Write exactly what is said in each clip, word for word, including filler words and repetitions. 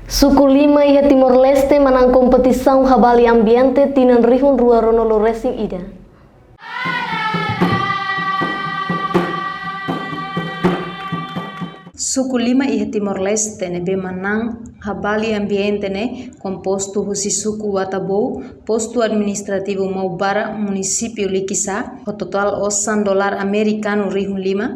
Suku lima iha Timor-Leste manán kompetisaun habali ambiente tinan rihun rua ruanulu resin ida. Suku lima iha Timor-Leste ne'ebé manán habali ambiente ne'e kompostu husi suku Watabou, postu administrativu Maubara, munisípiu Likisá, ho totál osan dolar amerikanu rihun lima,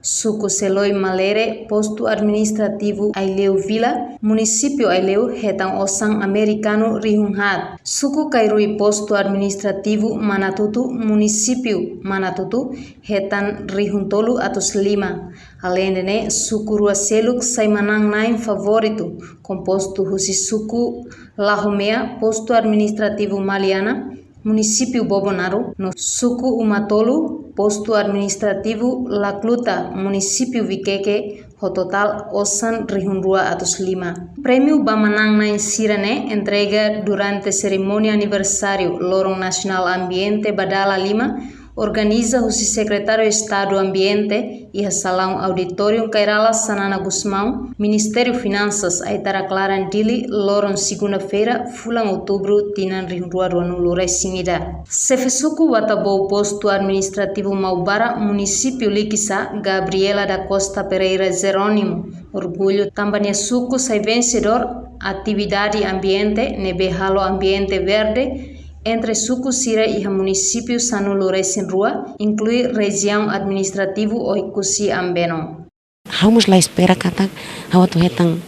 suku Seloi Malere, postu administrativu Aileu Vila, munisípiu Aileu, hetan osan amerikanu rihun haat, suku Kairui, postu administrativu Manatutu, munisípiu Manatutu, hetan rihun tolu atus lima. Aleinde ne'e, suku rua seluk sai manán-na'in favoritu, kompostu husi suku Lahomea, postu administrativu Maliana, munisípiu Bobonaro, no suku Umatolu, postu administrativu Lakluta, munisípiu Vikeke, ho totál osan rihun rua atus lima. Prémiu ba manán-na'in sira-ne'e entrega durante serimónia aniversáriu Loron Nasionál Ambiente ba dala lima, organiza husi Sekretáriu Estadu Ambiente, iha salaun auditóriu Kay Rala Xanana Gusmão, Ministériu Finansas, Aitarak-Laran, Dili, loron segunda-feira, fulan outubru, tinan rihun rua ruanulu resin ida. Xefe suku Watabou, postu administrativu Maubara, munisípiu Likisá, Gabriela da Costa Pereira Jerónimo, orgullu tanba nia suku sai vensedór atividade ambiente ne'ebé halo ambiente verde entre suku sira iha munisípiu sanulu resin rua, inklui rejiaun administrativu Oekusi Ambeno. Ha'u mós la espera katak ha'u atu hetan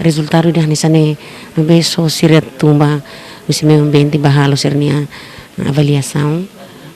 rezultadu ida hanesan ne'e, maibé só sira tun ba husi meiu ambiente ba halo sira-nia avaliasaun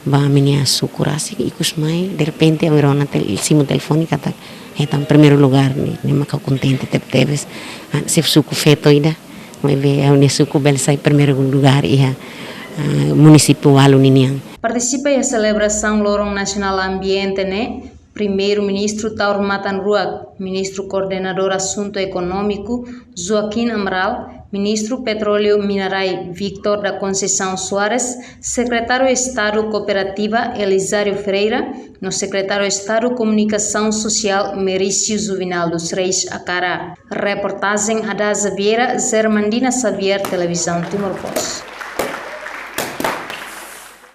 ba ami-nia suku rasik, ikus mai derrepente ami rona tel-, simu telefone katak hetan primeiru lugar ne'e, ne'e mak ha'u kontente tebetebes. Ah, xefe suku feto ida, maibé ha'u-nia suku bele sai primeiru lugar iha, ah, munisípiu ualu ninian. Partisipa iha selebrasaun Loron Nasionál Ambiente ne'e Primeiru-Ministru Taur Matan Ruak, Ministru Koordenadór Asuntu Ekonómiku Joaquim Amaral, Ministru Petróleu Minerais Victor da Conceição Soares, Sekretáriu Estadu Kooperativa Elisário Ferreira, no Sekretáriu Estadu Komunikasaun Sosiál Merício Juvenal dos Reis Acara. Reportajen Adaza Vieira, Germandina Xavier, Televizaun Timor Post.